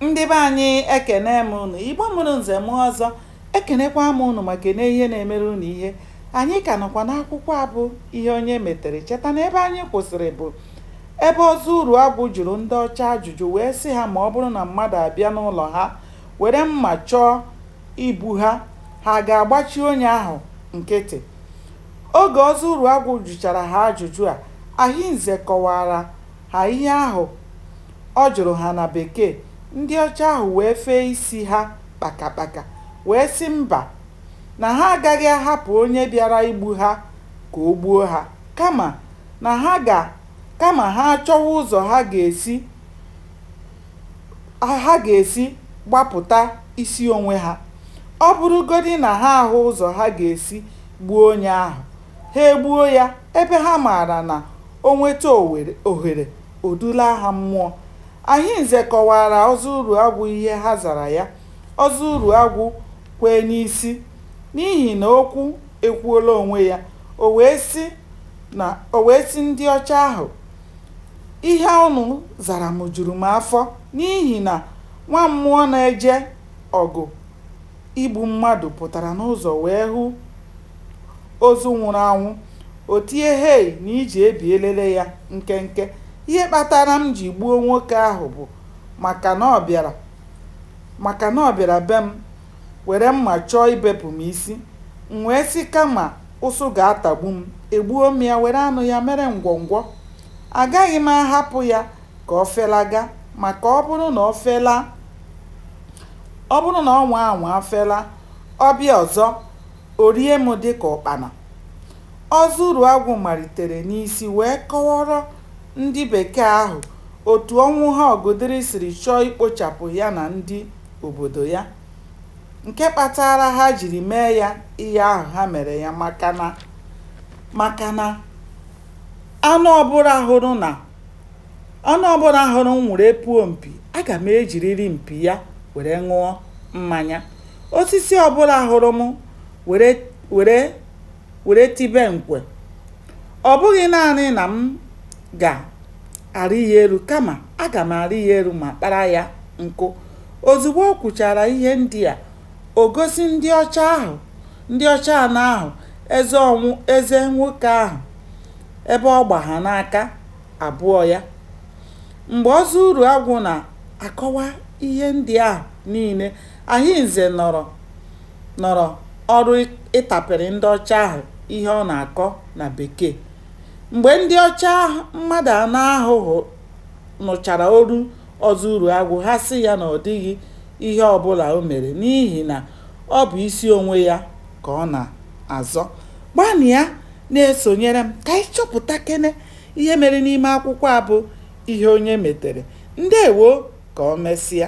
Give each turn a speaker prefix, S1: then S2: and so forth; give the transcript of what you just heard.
S1: Ndị be anyị, ekene m unu. Igbo mụrụ nze mụọ ọzọ, ekenekwa m unu ma kene ihe na-emere unu ihe. Anyị ka nọkwa n'akwụkwọ a bụ Ihe Onye Metere. Cheta na ebe anyị kwụsịrị bụ ebe Ọzọ Uruagwụ jụrụ ndị ọcha ajụjụ wee sị ha ma ọ bụrụ na mmadụ abịa n'ụlọ ha were mma chọọ igbu ha, ha ga-agbachi onye ahụ nkịtị? Oge Ọzọ Uruagwụ jụchara ha ajụjụ a, Ahịnze kọwaara ha ihe ahụ ọ jụrụ ha na Bekee, ndị ọcha ahụ wee fee isi ha kpakakpaka wee sị mba, na ha agaghị ahapụ onye bịara igbu ha ka o gbuo ha, kama na ha ga kama ha achọwa ụzọ ha ga-esi ha ga-esi gbapụta isi onwe ha. Ọ bụrụgodi na ha ahụ ụzọ ha ga-esi gbuo onye ahụ, ha egbuo ya ebe ha maara na o nweta ohere o dulaa ha mmụọ. Ahịnze kọwaara Ọzọ Uruagwụ ihe ha zara ya, Ọzọ Uruagwụ kwee n'isi n'ihi na okwu ekwuola onwe ya, o wee sị ndị ọcha ahụ, "Ihe unu zara m juru m afọ n'ihi na nwa mmụọ na-eje ọgụ igbu mmadụ pụtara n'ụzọ wee hụ ozu nwụrụ anwụ, o tie hei na ije ebielere ya nkenke. Ihe kpatara m ji gbuo nwoke ahụ bụ maka na ọ bịara be m were mma chọọ ibepụ m isi, m wee sị kama ụsụ ga-atagbu m, egbuo m ya were anụ ya mere ngwọngwọ. Agaghị m ahapụ ya ka o felaga maka ọ bụrụ na ọ felaa, ọ bụrụ na ọ nwaa anwaa felaa, ọ bịa ọzọ, o rie m dịka ụkpana." Ọzọ Uruagwụ malitere n'isi wee kọọrọ ndị Bekee ahụ otu Ọnwụha Ọgụdịrị siri chọọ ikpochapụ ya na ndị obodo ya, nke kpatara ha jiri mee ya ihe ahụ ha mere ya maka na anụ ọbụla hụrụ na anụ ọbụla hụrụ m were puo mpi, aga m ejiriri mpi ya were ṅụọ mmanya. Osisi ọbụla hụrụ m were were were tibe nkwe. Ọ bụghị naanị na m ga-arị ya elu kama aga m arị ya elu ma kpara ya nkụ. Ozugbo o kwuchara ihe ndị a, o gosi ndị ọcha ahụ ndị ọcha anọ ahụ eze ọnwụ eze nwoke ahụ ebe ọ gba ha n'aka abụọ ya. Mgbe Ọzọ Uruagwụ na-akọwa ihe ndị ahụ niile, Ahịnze nọrọ nọrọ ọrụ ịtapịrị ndị ọcha ahụ ihe ọ na-akọ na Bekee. Mgbe ndị ọcha mmadụ anọ ahụ nụchara olu Ọzọ Uruagwụ, ha sị ya na ọ dịghị ihe ọbụla o mere n'ihi na ọ bụ isi onwe ya ka ọ na-azọ. Gbanịa na-esonyere m ka anyị chọpụtakene ihe mere n'ime akwụkwọ a bụ Ihe Onye Metere. Ndewo, ka o mesịa.